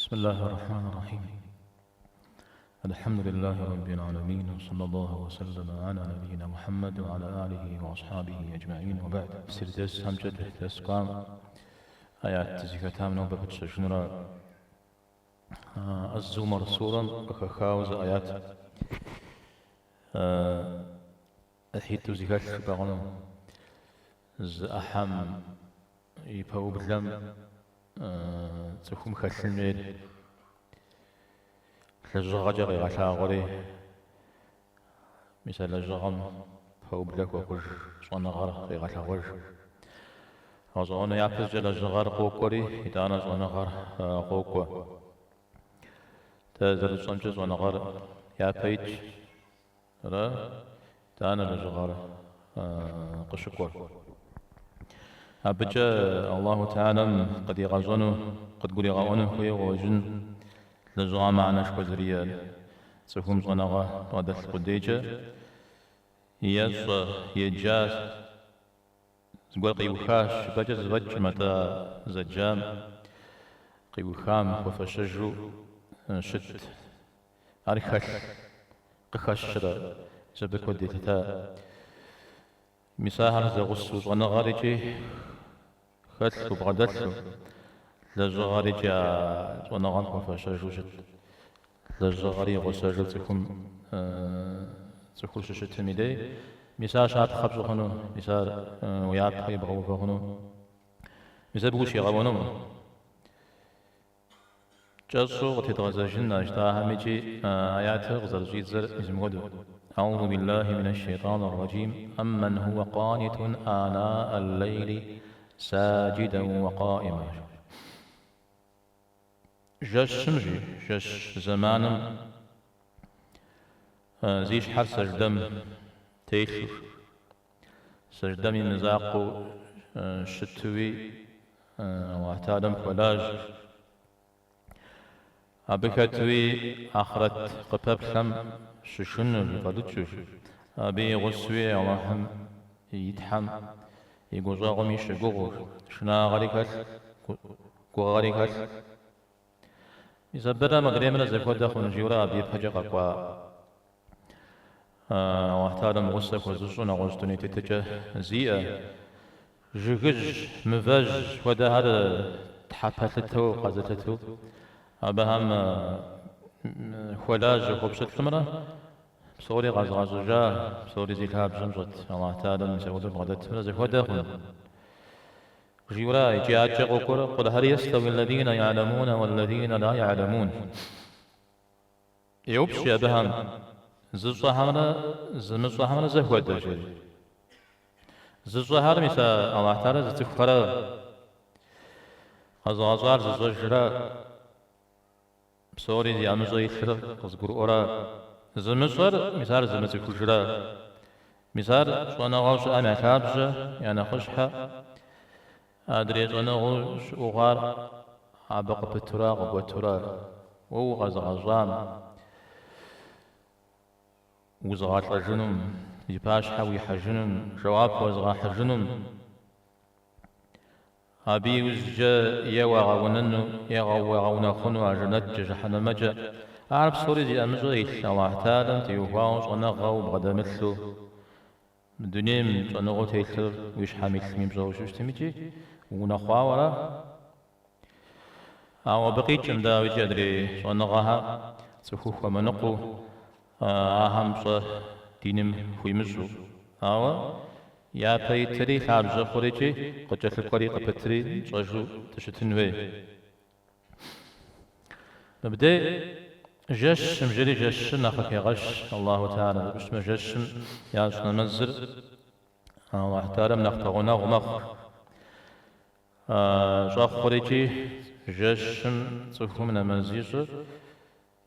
بسم الله الرحمن الرحيم الحمد لله رب العالمين وصلى الله وسلم على نبينا محمد وعلى آله وأصحابه أجمعين وبعد Тефсир дерс кӏуам аят дызыхэтам нобэ пытщэжынурэ Аз-Зумар сурэм къыхэхауэ зы аят ӏыхьитӏу зыхэлъ жыпӏэ хъуну. Зы ӏыхьэм и пэублэм цӏыхум хэлъын хуейр лэжьыгъэкӏэ къегъэлъагъуэри, мис а лэжьыгъэм пэублэ хуэхъуж щӏэныгъэр къегъэлъэгъуэж. Гъэщӏэгъуэну япэщӏыкӏэ лэжьыгъэр къокӏуэри, итӏанэ щӏэныгъэр къокӏуэ. Дэ зэрытщӏэмкӏэ щӏэныгъэр япэ итщ. Ара итӏанэ лэжьыгъэр къыщыкӏуэр. Абыкӏэ Аллаху Тэхьэлам къыдигъэщӏэну, къыдгуригъэӏуэну хуейуэ къыщӏэкӏын лэжьыгъэм мыхьэнэшхуэ зэриӏэр. Цӏыхум щӏэныгъэ бгъэдэлъ къудейкӏэ ещӏэ, еджащ, зыгуэр къиухащ жыпӏэкӏэ зэфӏэкӏкъым, атӏэ зэджам, къиухам хуэфэщэжу щыт. Ар хэлъ, къыхэщрэ, мис абы куэд елъыта. Мис ахэр зэгъусэу щӏэныгъэр икӏи хэлъу, бгъэдэлъу, лэжьыгъэр икӏи а щӏэныгъэм хуэфэщэжу щыт. Лэжьыгъэри и гъусэжу цӏыхум цӏыхур щыщытым и дей, мис ар щапхъэ пщӏы хъуну, мис ар уи япэ ибгъэувэ хъуну, мис абы ущигъэуэну. Кӏэщӏу къытедгъэзэжын а жытӏахэм икӏи аятыр къызэрыщӏидзэр мис мыпхуэдэу. Аузу биллахи минэ шейтӏани ррэджим, аммэн хуэ къанитун анаӏэ ллейли саджидэн уэ къаӏима. Жэщым жи, жэщ зэманым зи щхьэр сэждэм телъу, сэждэм и мызакъуэу щытуи Аллахь Тэхьэлам хуэлажьэ. Абы хэтуи ахърэт къыпэплъэм щышынэу, фӏэлӏыкӏыу, абы и гъусэуи Аллахьым и Тхьэм и гущӏэгъуми щыгугъыу, шынагъэри хэлъ, гугъэри хэлъ. Мис абырэ модреймрэ зэхуэдэ хъун жиӏэурэ абы ипэкӏэ къэкӏуа Аллахь Тэхьэлам гъусэ хуэзыщӏу нэгъуэщӏ дуней тетыкӏэ зиӏэ, жыгыжь, мывэжь хуэдэхэр тхьэпэлъытэу къэзылъытэу абыхэм хуэлажьэ хуэпщылӏымрэ псори къэзыгъэщӏыжа, псори зи лъабжьэм щӏэт Аллахь Тэхьэлам мис апхуэдэу бгъэдэтымрэ зэхуэдэ хъун. Жиӏэурэ икӏи адэкӏэ къокӏуэр, Къул хьэл естэуи ллэзинэ я'лэмунэ уэллэзинэ ла я'лэмун. Еупщӏ абыхэм, зыщӏэхэмрэ зымыщӏэхэмрэ зэхуэдэ, жери. Зыщӏэхэр мис а Аллахь Тэхьэлар зыцӏыхухэрэ, къэзыгъэщӏар зыщӏэжрэ, псори зи ӏэмыщӏэ илъыр къызыгурыӏуэрэ, зымыщӏэр мис ар зымыцӏыхужрэ. Мис ар щӏэныгъэу щыӏэм я лъабжьэ, я нэхъыщхьэ, адрей щӏэныгъэу щыӏэу хъуар абы къыпытурэ, къыгуэтурэ, уэ укъэзыгъэщӏам, узыгъэлӏэжынум, и пащхьэ уихьэжынум, жэуап уэзыгъэхьыжынум, абы иужькӏэ е уагъэунэну, е уагъэунэхъуну а жэнэткӏэ, жыхьэнэмэкӏэ. Ар псори зи ӏэмыщӏэ илъ Аллахь Тэхьэлам теухуауэ щӏэныгъэ убгъэдэмылъу, мы дунейм щӏэныгъэу телъыр уи щхьэм илъми пщӏэуэ щыщытым икӏи уунэхъуауэ ара? Ауэ абы къикӏым, дауикӏи, адрей щӏэныгъэхэр цӏыхур хуэмыныкъуэу, ахэм пщӏэ диным хуимыщӏу. Ауэ япэ итри, лъабжьэ хъур икӏи къыкӏэлъыкӏуэри къыпытри тщӏэжу дыщытын хуей. Мыбдей жэщым жери жэщыр нэхъ къыхегъэщ Аллаху Тэхьэлам. Абы щытмэ жэщым ящӏ нэмэзыр Аллахь Тэхьэлам нэхъ пэгъунэгъу мэхъу. Щӏэхъур икӏи жэщым цӏыхум нэмэз ищӏыр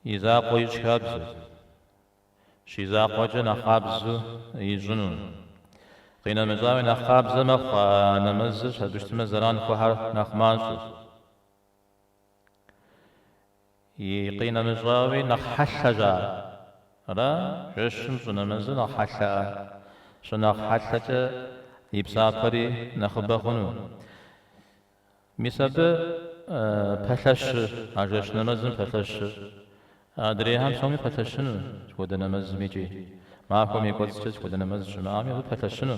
и закъуэ ищӏ хабзэщ. Щизакъуэкӏэ нэхъ къабзэу ищӏыну. Къинэмыщӏауи нэхъ къабзэ мэхъу а нэмэзыр, абы щытмэ зэран хъухэр нэхъ мащӏэщ. И къинэмыщӏауи нэхъ хьэлъэщ ар. Ара? Жэщым пщӏы нэмэзыр нэхъ хьэлъэӏэ. Щынэхъ хьэлъэкӏэ и псапэри нэхъыбэ хъуну. Мис абы пэлъэщыр, а жэщ нэмэзым пэлъэщыр? Адрейхэм псоми пэлъэщыну, сыт хуэдэ нэмэзым икӏи махуэм и кӏуэцӏкӏэ сыт хуэдэ нэмэз щымыӏами, абы пэлъэщыну.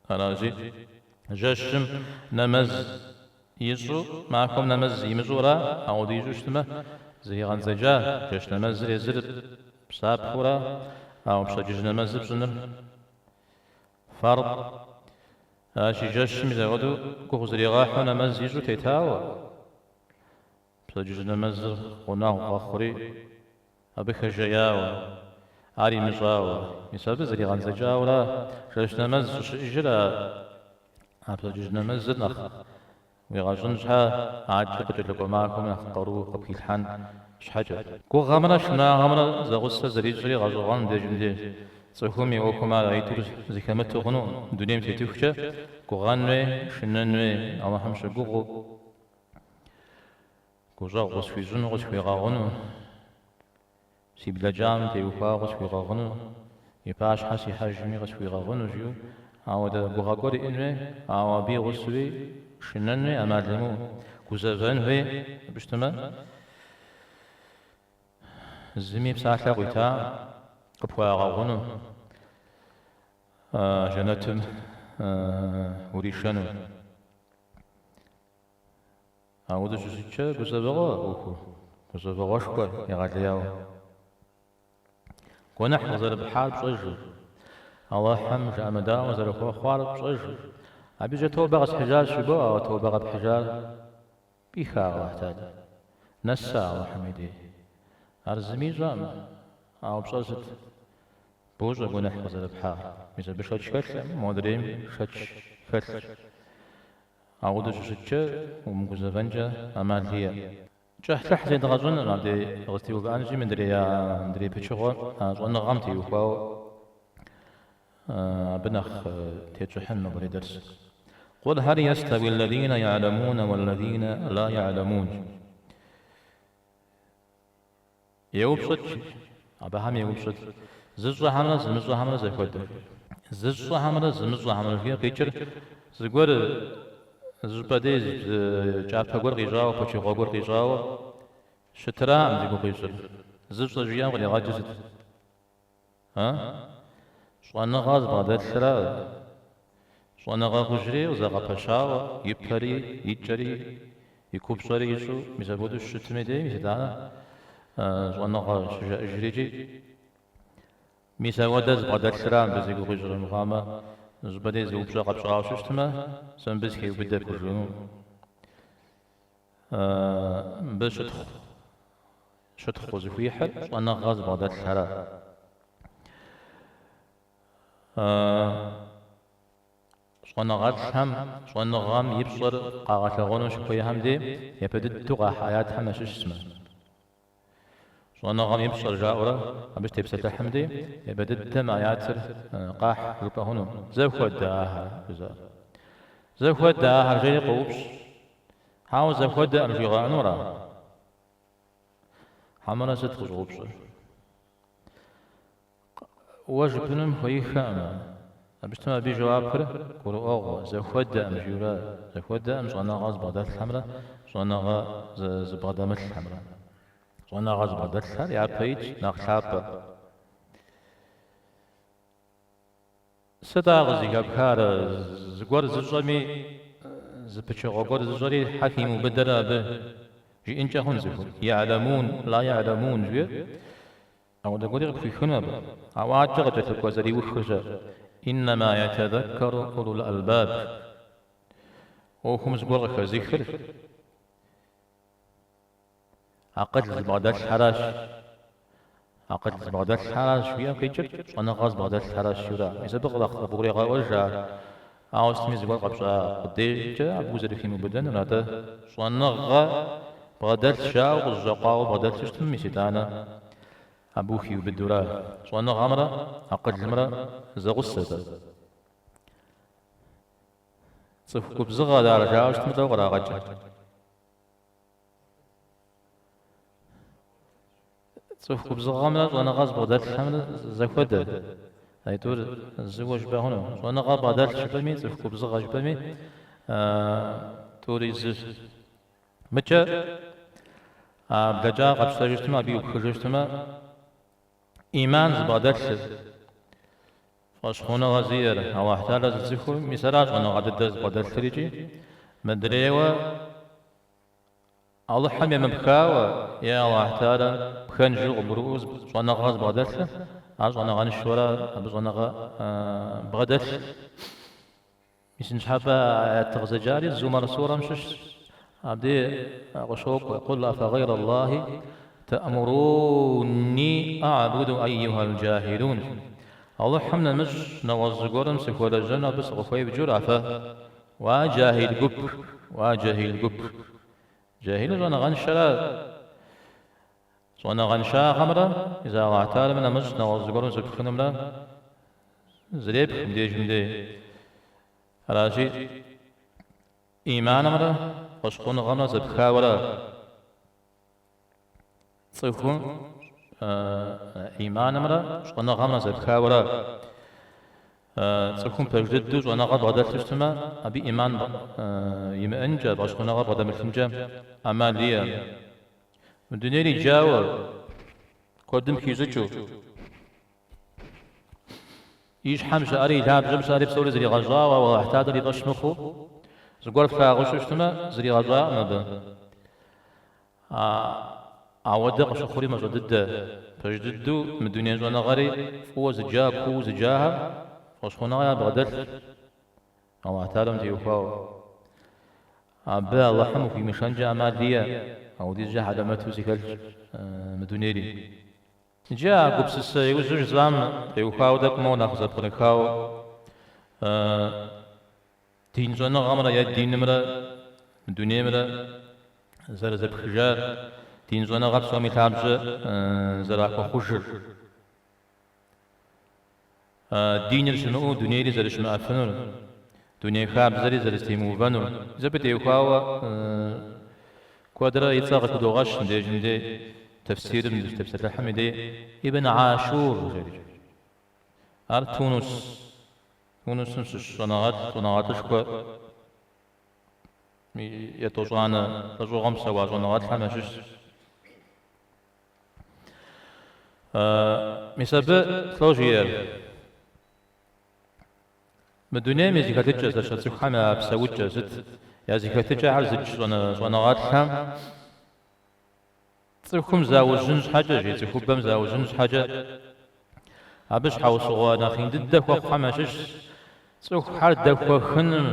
Аращи, жэщым нэмэз ищӏу, махуэм нэмэз имыщӏура, ауэдэ ищӏу щытмэ, зригъэндзэкӏа жэщ нэмэзыр езыр псапэура, ауэ пщэдджыжь нэмэзыр пщӏыныр фард. Аращи, жэщым мис апхуэдэу гугъу зригъэхьу нэмэз ищӏу тетауэ, пщэдджыжь нэмэзыр гъунэгъу къэхъури, абы хэжеяуэ, ар имыщӏауэ, мис абы зригъэндзэкӏауэра жэщ нэмэз щӏыщыӏэжыр а пщэдджыжь нэмэзыр нэхъ уигъэщӏын щхьэ, адэкӏэ къыкӏэлъыкӏуэ махуэм нэхъ къару къыпхилъхьэн щхьэкӏэ. Гугъэмрэ шынагъэмрэ зэгъусэ зэрищӏри гъэщӏэгъуэн мыбдежым деж. Цӏыхум и ӏуэхум ар аитӏур зыхэмыту хъунукъым, дунейм тетыхукӏэ гугъэн хуей, шынэн хуей, Алыхьым щыгугъыу, гущӏэгъу къысхуищӏыну, къысхуигъэгъуну, си блэкӏам теухуауэ къысхуигъэгъуну, и пащхьэ сихьэжми къысхуигъэгъуну жиӏэу, ауэдэ гугъэ гуэр иӏэн хуей, ауэ абы и гъусэуи шынэн хуей, ӏэмал имыӏэу гузэвэн хуей, абы щытмэ, зыми псалъэ къуита къыпхуагъэгъуну, жэнэтым уришэну. Ауэдэу щыщыткӏэ гузэвэгъуэ ӏуэхур, гузэвэгъуэшхуэ егъэлеяуэ. Гуэныхь къызэрыпхьар пщӏэжу, Алыхьым жыӏэмыдаӏуэ зэрыхуэхъуар пщӏэжу. Абы иужькӏэ тобэ къэсхьыжащ жыбоӏэ, ауэ тобэ къэпхьыжар пӏиха Алыхь Тэхьэлам, нэса Алыхьым и дей. Ар зыми ищӏэкъым, ауэ пщӏэр сыт? Бощӏэ гуэныхь къызэрыпхьар. Мис абы шэч хэлъкъым, модрейм шэч хэлъщ. Ауэдэу щыщыткӏэ умыгузэвэнкӏэ ӏэмал иӏэкъым. Кӏыхьлӏыхь зедгъэщӏынкъым, абдей къызэтеувыӏэнщи, мыдрей мыдрей пычыгъуэ а щӏэныгъэм теухуауэ абы нэхъ тетщӏыхьын нобэрей дерс. Къул хьэл естэуи ллэзинэ я'лэмунэ уэллэзинэ ла я'лэмун. Еупщӏыт, абыхэм еупщӏыт, зыщӏэхэмрэ зымыщӏэхэмрэ зэхуэдэ. Зыщӏэхэмрэ зымыщӏэхэмрэ жиӏэм къикӏыр зыгуэр зыщӏыпӏэ дей зы кӏапэ гуэр къищӏауэ, пычыгъуэ гуэр къищӏауэ щытыраӏым зи гугъу къищӏыр. Зыщӏэ жиӏэм къригъэкӏыр сыт? А? Щӏэныгъэ зыбгъэдэлъыра? Щӏэныгъэ хъужри къызэгъэпэщауэ, и пэри, и кӏэри, и купщӏэри ищӏэу, мис апхуэдэу щытым и дей, мис итӏанэ щӏэныгъэ щыжаӏэжыр икӏи. Мис апхуэдэ зыбгъэдэлъыра мыбы зи гугъу ищӏыр мыхъуамэ, зыщӏыпӏэ дей зы упщӏэ къэпщӏауэ щыщытмэ, сэ мыбы сыхеубыдэ пхужыӏэну. Мыбы щытхъу, щытхъу къызыхуихьыр щӏэныгъэ зыбгъэдэлъхэрэ. Щӏэныгъэлӏхэм щӏэныгъэм и пщӏэр къагъэлъэгъуэну щыхуейхэм дей япэ дыдэу къахь аятхэм ящыщщ мыр. Щӏэныгъэм и пщӏэр жаӏэурэ абы щытепсэлъыхьым дей япэ дыдэ мы аятыр къахь жыпӏэ хъуну. Зэхуэдэ ахэр, жызыӏэр. Зэхуэдэ ахэр жери къоупщӏ. Хьэуэ, зэхуэдэкъым жигъэӏэнура? Хьэмэрэ сыт къыщӏоупщӏыр? Уэ жыпӏэнум хуеиххэкъым. Абы щытмэ, абы и жэуапыр гурыӏуэгъуэ, зэхуэдэкъым жиӏэурэ, зэхуэдэкъым щӏэныгъэ зыбгъэдэлъхэмрэ щӏэныгъэ зыбгъэдэмылъхэмрэ. Щӏэныгъэ зыбгъэдэлъхэр япэ итщ, нэхъ лъапӏэ. Сыт ар къызыхэпхар? Зыгуэр зыщӏэми, зы пычыгъуэ гуэр зыщӏэри хьэ химыубыдэрэ абы? Жиӏэнкӏэ хъун цӏыхур. Я'лэмун, ла я'лэмун жиӏэр. Ауэдэ гуэри къыпхуихыну абы. Ауэ адэкӏэ къыкӏэлъыкӏуэ зэриухыр-щэ? Иннэма ятазэккэру улул албаб. ӏуэхум зыгуэр къыхэзыхыр акъыл зыбгъэдэлъхэращ. Акъыл зыбгъэдэлъхэращ жиӏэм къикӏыр щӏэныгъэ зыбгъэдэлъхэращ жиӏэра. Мис абы къыбгурегъэӏуэж ар. Ауэ сытми зыгуэр къэпщӏа къудейкӏэ абы узэрыхимыубыдэнур, атӏэ щӏэныгъэ бгъэдэлъ жаӏэу къызэщӏэкъуауэ бгъэдэлъу щытмэ, мис итӏанэ абы ухиубыдэура. Щӏэныгъэмрэ акъылымрэ зэгъусэт. Цӏыху губзыгъэ ар жаӏэу щытмэ, лӏо кърагъэкӏыр. Цӏыху губзыгъэмрэ щӏэныгъэ зыбгъэдэлъхэмрэ зэхуэдэ. Аитӏур зыуэ жыпӏэ хъуну. Щӏэныгъэ бгъэдэлъ жыпӏэми, цӏыху губзыгъэ жыпӏэми, тӏури зы. Мыкӏэ а блэкӏар къэпщтэжу щытмэ, абы иупхыжу щытмэ, ӏиман зыбгъэдэлъыр, фӏэщхъуныгъэ зиӏэр, Аллахь Тэхьэлэр зыцӏыхур, мис ара щӏэныгъэ дыдэ зыбгъэдэлъыр икӏи мыдрейуэ Алыхьым емыпхауэ е Аллахь Тэхьэлэр пхэнжу къыгурыӏуэу щӏэныгъэ зыбгъэдэлъыр, ар щӏэныгъэншэура, абы щӏэныгъэ бгъэдэлъ. Мис ныщхьэбэ аят дыкъызэджари Зумар сурэм щыщщ. Абдей къыщокӏуэ, Къул афэгъейр Аллахи тэӏмуруни а'буду айюхьэл джахилун. Алыхьым нэмыщӏ нэгъуэщӏ зыгуэрым сыхуэлэжьэну абы сыкъыхуевджэура фэ? Уа джахил гуп, уа джахил гуп. Джахилыр щӏэныгъэншэра? Щӏэныгъэншагъэмрэ езы Аллахь Тэхьэлэм нэмыщӏ нэгъуэщӏ зыгуэрым зэпхынымрэ зэрепх мыбдежым дей. Аращи, ӏиманымрэ фӏэщхъуныгъэмрэ зэпхауэра? Цӏыхум ӏиманымрэ щӏэныгъэмрэ зэпхауэра? Цӏыхум пэж дыдэу щӏэныгъэ бгъэдэлъу щытмэ, абы ӏиман имыӏэнкӏэ, фӏэщхъуныгъэ бгъэдэмылъынкӏэ ӏэмал иӏэкъым. Мы дунейр иджауэ, куэдым хищӏыкӏыу, и щхьэм щыӏэри, и лъабжьэм щыӏэри псори зригъэщӏауэ, ауэ Алыхь Тэхьэлэр и фӏэщ мыхъуу, зыгуэр флъагъуу щытмэ, зригъэщӏакъым абы. Ауэдэ къыщыхъури мащӏэ дыдэ. Пэж дыдэу мы дуней щӏэныгъэри фӏыуэ зыджа, куу зыджахэр фӏэщхъуныгъэ ябгъэдэлъщ Алыхь Тэхьэлэм теухуауэ. Абы Алыхьым ухуимышэнкӏэ ӏэмал иӏэ, ауэдизкӏэ хьэлэмэту зэхэлъщ мы дунейри. Иджы а гупсысэ иужьу жысӏам теухуауэ тӏэкӏу моуэ нэхъ зэпкърыхауэ дин щӏэныгъэмрэ е динымрэ мы дунеймрэ зэрызэпхыжар, дин щӏэныгъэр псоми лъабжьэ зэрахуэхъужыр. Диныр щымыӏэу дунейри зэрыщымыӏэфынур, дуней хабзэри зэрызэтемыувэнур. Мис абы теухуауэ куэдрэ и цӏэ къыхыдогъэщ мыбдежым дей, тэфсирым дыщытепсэлъыхьым и дей, Ибн Ашур жери. Ар Тунус, Тунусым щыщ щӏэныгъэлӏ, щӏэныгъэлӏышхуэ етӏощӏанэ лӏэщӏыгъуэм псэуа щӏэныгъэлӏхэм ящыщщ. Мис абы лӏо жиӏэр. Мы дунейм и зэхэтыкӏэ, зэщэ цӏыхухэм я псэукӏэ, сыт я зэхэтыкӏэхэр зыдж щӏэныгъэлӏхэм цӏыхум заужьын щхьэкӏэ, жи цӏыхубэм заужьын щхьэкӏэ, абы щхьэусыгъуэ нэхъ ин дыдэ хуэхъухэм ящыщщ цӏыхухэр дэхуэхыным,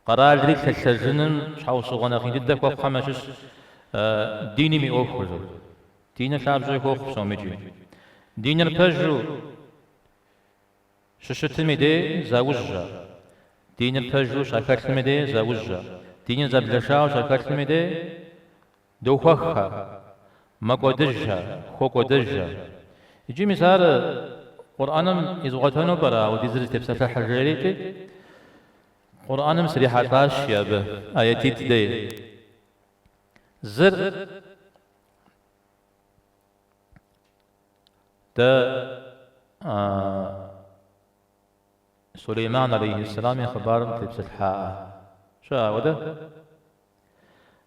Къэралри лъэлъэжыным щхьэусыгъуэ нэхъ ин дыдэ хуэхъухэм ящыщщ диным и ӏуэхур. Диныр лъабжьэ хуохъу псомикӏи. Диныр пэжу щыщытым и дей заужьэ. Диныр пэжу щахэлъым и дей заужьэ. Диныр зэблэшауэ щахэлъым и дей дохуэххэ, мэкӏуэдыжхэ, хокӏуэдэжхэ. Иджы мис ар Къурӏэным изгъуэтэну пӏэрэ ауэдизыр зытепсэлъыхьыр жери, Къурӏэным срихьэлӏащ абы аятитӏ дей. Зыр дэ Сулейман алейхьиссэлам и хъыбарым тепсэлъыхьа щыӏэ ауэдэ?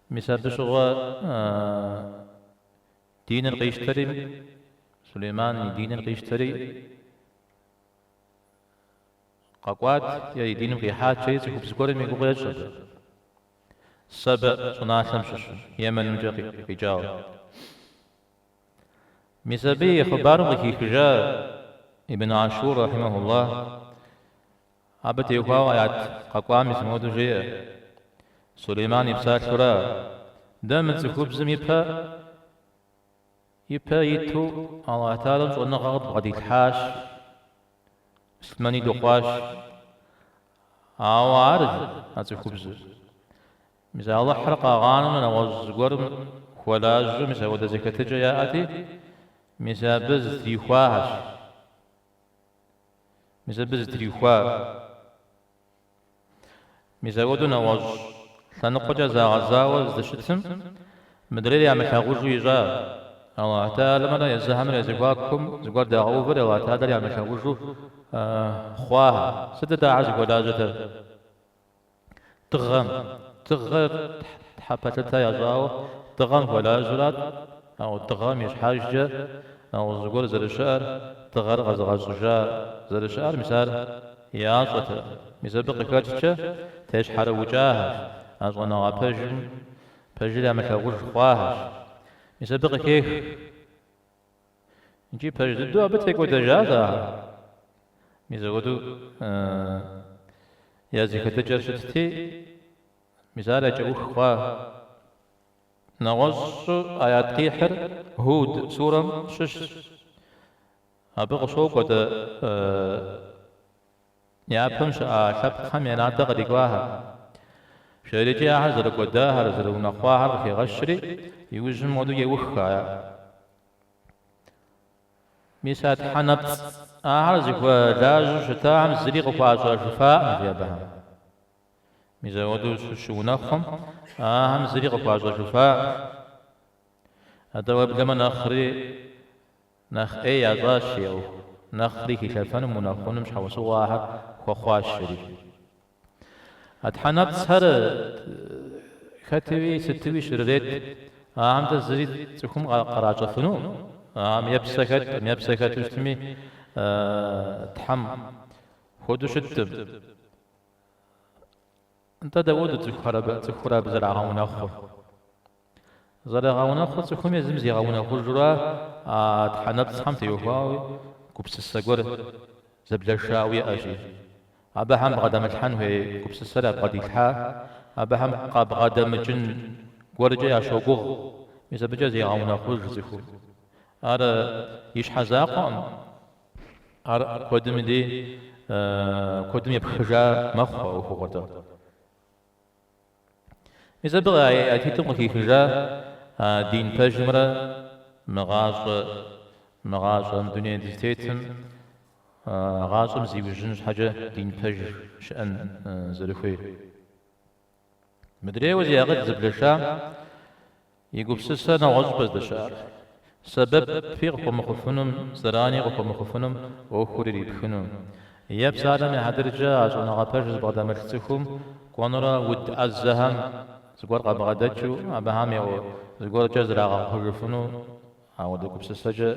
Мис абы щыгъуэ диныр къищтэри, Сулейман и диныр къищтэри къэкӏуат е и диным къихьат жери цӏыхубз гуэрым и гугъу ещӏ абы. Сэбэ щӏыналъэм щыщу, Йеменымкӏэ къикӏауэ. Мис абы и хъыбарым къыхихыжа Ибн Ашур рахьимэхуллах абы теухуауэ аят къэкӏуам мис мыуэду жеӏэ, Сулейман и псалъэура, Дэ мы цӏыхубзым ипэ ипэ иту Аллахь Тэхьэлам щӏэныгъэ къыдбгъэдилъхьащ, муслъымэни дыхъуащ. Ауэ ар, а цӏыхубзыр, Мис Алыхьыр къагъанэу нэгъуэщӏ зыгуэрым хуэлажьэу мис апхуэдэ зэхэтыкӏэ яӏэти, мис абы зытрихуахэщ. Мис абы зытрихуа. Мис апхуэдэу нэгъуэщӏ лъэныкъуэкӏэ загъэзауэ здэщытым, мыдрейр ямылъагъужу ищӏа. Аллахь Тэхьэлэмрэ езыхэмрэ я зэхуакум зыгуэр дагъэувэри Аллахь Тэхьэлэр ямылъагъужу хъуахэ. Сытыт ахэр зыхуэлажьэтэр? Дыгъэм. Дыгъэр тхьэпэлъытэ ящӏауэ дыгъэм хуэлажьэрат, ауэ дыгъэм и щхьэжкӏэ нэгъуэщӏ зыгуэр зэрыщыӏэр, дыгъэр къэзыгъэщӏыжа зэрыщыӏэр, мис ар ящӏэтэкъым. Мис абы къыхэкӏкӏэ тещхьэрыукӏахэщ, а щӏэныгъэ пэжым пэжыр ямылъагъуж хъуахэщ. Мис абы къыхех. Икӏи пэж дыдэу абы текӏуэдэжащ ахэр. Мис апхуэдэу я зэхэтыкӏэр щытти, мис ар я кӏэух хъуа. Нэгъуэщӏу аят къихьыр Худ сурэм щыщщ. Абы къыщокӏуэ дэ Япэм щыӏа лъэпкъхэм я натӏэ кърикӏуахэр. Жери икӏи ахэр зэрыкӏуэдахэр, зэрыунэхъуахэр къыхегъэщри, иужьым мыуэду еух аят. Мис а тхьэ нэпцӏ ахэр зыхуэлажьэу щытахэм зыри къыхуащӏэжыфаӏым, жи абыхэм. Мис апхуэдэу щыунэхъум, ахэм зыри къыхуащӏэжыфаӏым. Атӏэ уеблэмэ нэхъри Нэхъ ӏей ящӏащ я ӏуэху, нэхъри хилъэфэным, унэхъуным щхьэусыгъуэ ахэр хуэхъуащ, жери. А тхьэ нэпцӏхэр хэтуи сытуи щрырет, ахэм-тӏэ зыри цӏыхум къращӏэфынукъым. Ахэм е псэ хэткъым, е псэ хэту щытми, Тхьэм хуэдэу щыткъым. Нтӏэ дауэду цӏыхухэр абы, цӏыхур абы зэрагъэунэхъур? Зэрагъэунэхъур цӏыхум езым зигъэунэхъужурэ а тхьэ нэпцӏхэм теухуауи гупсысэ гуэр зэблэшауэ иӏэщи, абыхэм бгъэдэмылъхьэн хуей гупсысэр ябгъэдилъхьа, абыхэм къабгъэдэмыкӏын гуэркӏэ ящогугъ, мис абыкӏэ зегъэунэхъуж цӏыхур. Ар и щхьэ закъуэкъым. Ар куэдым дей куэдым епхыжа мэхъу а ӏуэхугъуэр-тӏэ. Мис абы аятитӏым къыхихыжа а дин пэжымрэ мы гъащӏэ, мы гъащӏэм дуней дызытетым гъащӏэм зиужьын щхьэкӏэ дин пэж щыӏэн зэрыхуейр. Мыдрейуэ зи акъыл зэблэшам и гупсысэр нэгъуэщӏыпӏэ здэщыӏэр. Сэбэпи къыхуэмыхъуфынум, зэрани къыхуэмыхъуфынум ӏуэхур ирипхыну. Е псалъэм и хьэтыркӏэ а щӏэныгъэ пэж зыбгъэдэмылъ цӏыхум кӏуэнурэ уд ӏэзэхэм зыгуэр къабгъэдэкӏыу, абыхэм зыгуэркӏэ зрагъэхъужыфыну ауэдэ гупсысэкӏэ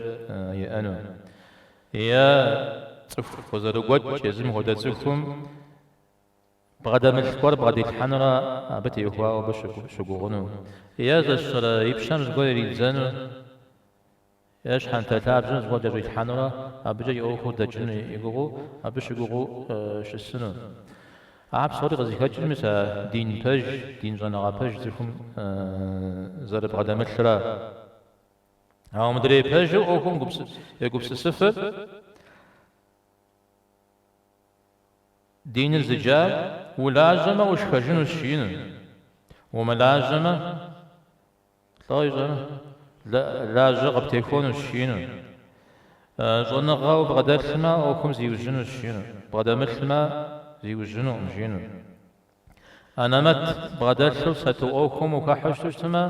иӏэну. Е цӏыху къызэрыгуэкӏ езым хуэдэ цӏыхум Бгъэдэмылъ гуэр бгъэдилъхьэнурэ абы теухуауэ абы щыгугъыну, е зэщэрэ и пщэм зыгуэр иридзэну, е щхьэнтэ лъабжьэм зыгуэр кӏэщӏилъхьэнурэ абыкӏэ и ӏуэхур дэкӏыну и гугъэу, абы щыгугъыу щысыну. А псори къызыхэкӏыр мис а дин пэж, дин щӏэныгъэ пэж цӏыхум зэрыбгъэдэмылъра. Ауэ мыдрей пэжу ӏуэхум егупсысыфыр Диныр зыджар улажьэмэ ушхэжынущ жиӏэну, умылажьэмэ, лӏо ищӏэну, лажьэ къыптехуэнущ жиӏэну, щӏэныгъэ убгъэдэлъмэ ӏуэхум зиужьынущ жиӏэну, бгъэдэмылъмэ зиужьынукъым жиӏэну. Анэмэт бгъэдэлъу сату ӏуэхум ухыхьэу щытмэ,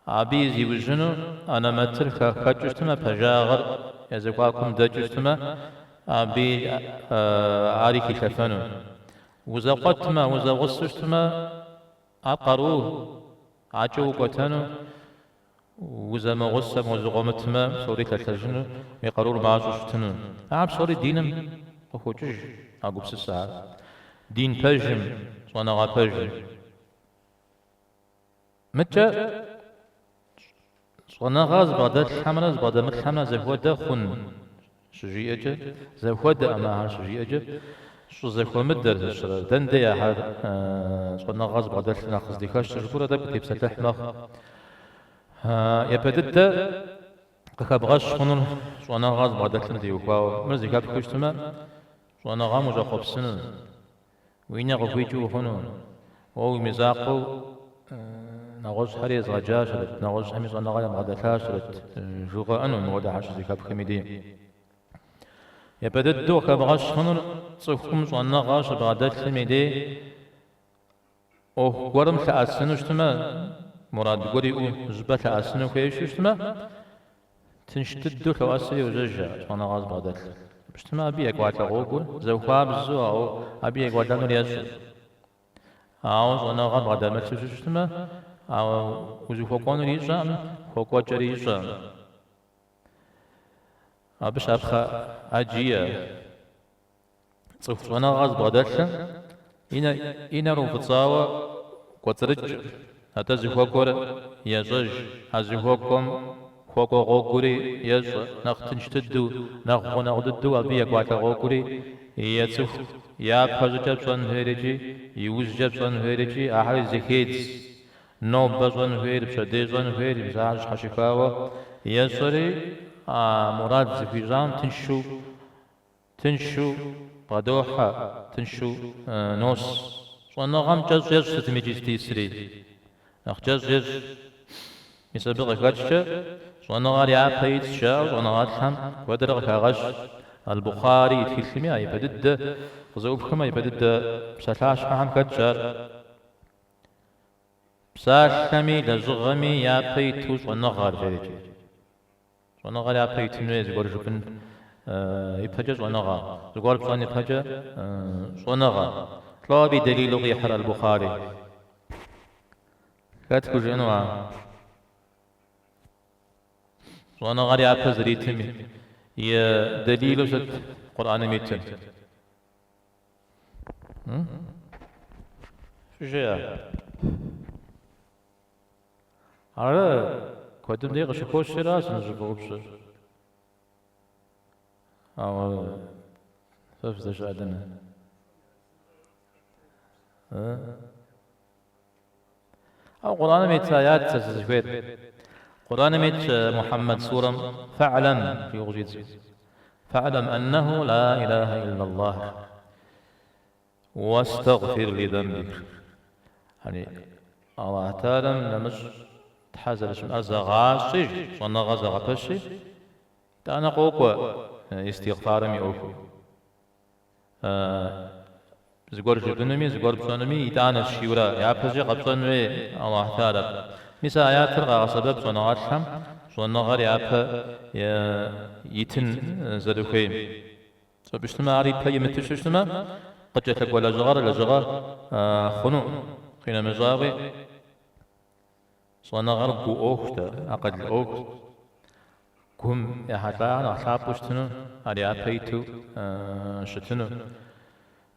Абы и зиужьыну анэмэтыр хэкӏыу щытмэ, пэжагъыр я зэхуакум дэкӏыу щытмэ, абы ари хилъэфэну. Узэкъуэтмэ, узэгъусэу щытмэ, ар къару, акӏэ укӏуэтэну, узэмыгъусэмэ, узэкъуэмытмэ, псори лъэлъэжыну, уи къарур мащӏэу щытыну. Ар псори диным къыхокӏыж а гупсысэхэр. Дин пэжым, щӏэныгъэ пэжым. Мыдкӏэ щӏэныгъэ зыбгъэдэлъхэмрэ зыбгъэдэмылъхэмрэ зэхуэдэ хъун щыжиӏэкӏэ, зэхуэдэкъым ахэр щыжиӏэкӏэ, щӏызэхуэмыдэр зыщрэ, дэнэ дей ахэр щӏэныгъэ зыбгъэдэлъыр нэхъ къыздыхэщыр жыпӏэурэ тӏэкӏу тепсэлъыхь мэхъу. Япэ дыдэ къыхэбгъэщ хъунур щӏэныгъэ зыбгъэдэлъым теухуауэ. Мыр зэхэпхыу щытмэ, щӏэныгъэм ущӏэхъуэпсыну. Уи нэ къыхуикӏыу ухъуну? Уэ уимызакъуэу нэгъуэщӏхэри езгъэджащэрэт, нэгъуэщӏхэми щӏэныгъэ ябгъэдэлъащэрэт жугъэӏэну мыуэдэхэр щызэхэпхым и дей. Япэ дыдэу къыхэбгъэщ хъунур цӏыхум щӏэныгъэ щыбгъэдэлъым и дей ӏуэху гуэрым лъэӏэсыну щытмэ, мурад гуэр иӏэу зыщӏыпӏэ лъэӏэсыну хуейщу щытмэ, Тынш дыдэу лъоӏэсри йожьэж ар щӏэныгъэ зыбгъэдэлъыр. Щытмэ, абы екӏуалӏэ гъуэгур зэхуабзэу, ауэ абы екӏуэлӏэнур ещӏэ. Ауэ щӏэныгъэ бгъэдэмылъу щытмэ, ауэ узыхуэкӏуэнур ищӏэкъым, хуэкӏуэкӏэри ищӏэкъым. Абы щапхъэ ӏэджи иӏэ. Цӏыху щӏэныгъэ зыбгъэдэлъым и нэр уфӏыцӏауэ кӏуэцӏрыкӏ, атӏэ зыхуэкӏуэр ещӏэж, а зыхуэкӏуэм хуэкӏуэ гъуэгури ещӏэ, нэхъ тынш дыдэу, нэхъ гъунэгъу дыдэу абы екӏуалӏэ гъуэгури ецӏыху, япэ щӏыкӏэ пщӏэн хуейр икӏи, иужькӏэ пщӏэн хуейр икӏи, ахэри зэхедз. Нобэ щӏэн хуейр, пщэдей щӏэн хуейр, мис ахэр щхьэщыхауэ ещӏэри, а мурад зыхуищӏам тыншу Тыншу бгъэдохьэ, тыншу нос. Щӏэныгъэм кӏэщӏ ещӏ сытым икӏи здисри. Нэхъ кӏэщӏ ещӏ. Мис абы къыхэкӏкӏэ щӏэныгъэр япэ итщ жаӏэу щӏэныгъэлӏхэм куэдрэ къыхагъэщ. Аль-Бухъари и тхылъми а ипэ дыдэ къызэӏупхмэ, ипэ дыдэ псалъащхьэхэм хэтщ ар. Псалъэми лэжьыгъэми япэ иту щӏэныгъэр, жерикӏи. Щӏэныгъэр япэ итын хуей зыгуэр жыпӏэн ипэкӏэ щӏэныгъэ, зыгуэр пщӏэн ипэкӏэ щӏэныгъэ. Лӏо абы и дэлилу къихьыр Аль-Бухъари. Хэт хужыӏэну ар? Щӏэныгъэр япэ зэритым и дэлилу сыт Къурӏэным итыр? Фыжеӏэ. Ара, куэдым дей къыщыхощра сыныщӏыфӏэупщӏыр? Ауэ фэ фыздэщыӏэ дэнэ? Ауэ Къурӏэным ит аят сэ сызыхуейр. Къурӏэным итщ Мухьэммэд сурэм фэӏлэм жиӏэу къыщӏидзэу. Фэӏлэм аннэху ла илахэ иллаллах. Уэстэгъфир ли дэмбик. Яни, Аллахь Тэхьэлам нэмыщӏ Тхьэ зэрыщымыӏэр зэгъащӏи, щӏэныгъэ зэгъэпэщи, итӏанэ къокӏуэ истигъфарым и ӏуэхур. Зыгуэр жыпӏэнуми, зыгуэр пщӏэнуми, итӏанэщ жиӏэурэ, япэщӏи къэпщӏэн хуей Аллахь Тэхьэлар. Мис а аятыр къагъэсэбэп щӏэныгъэлӏхэм щӏэныгъэр япэ итын зэрыхуейм. Абы щытмэ, ар ипэ имыту щытмэ, къыкӏэлъыкӏуэ лэжьыгъэр лэжьыгъэ хъуну. Къинэмыщӏауи, щӏэныгъэр гу ӏуэхущ, акъыл ӏуэхущ. Гум ехьэлӏахэр нэхъ лъапӏэу щытыну, ар япэ иту щытыну.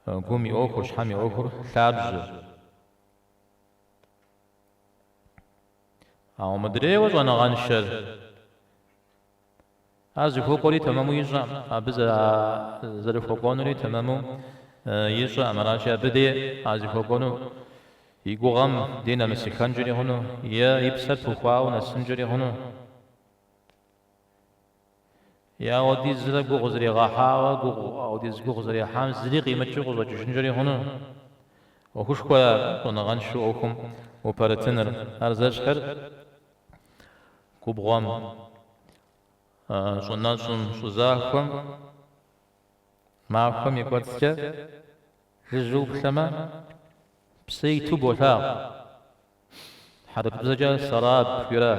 Гум и ӏуэхур, щхьэм и ӏуэхур лъабжьэ. Ауэ мыдрейуэ щӏэныгъэншэр. Ар зыхуэкӏуэри тэмэму ищӏэкъым, абы зэрыхуэкӏуэнури тэмэму ищӏэкъым. Аращи, абы де а зыхуэкӏуэну и гугъэм де нэмысыхэнкӏэри хъуну, е и псэр пыхуауэ нэсынкӏэри хъуну. Е ауэдизрэ гугъу зригъэхьауэ, гугъу, ауэдиз гугъу зэрехьам зыри къимыкӏыу къыщӏэкӏыжынкӏэри хъуну. ӏуэхушхуэ щӏэныгъэншэу ӏуэхум упэрытыныр. Ар зэщхьыр губгъуэм, щӏы нэщӏым, щӏы захуэм махуэм и кӏуэцӏкӏэ жыжьэу уплъэмэ, псы иту болъагъу. Хьэрыпыбзэкӏэ сэраб жиӏэрэ,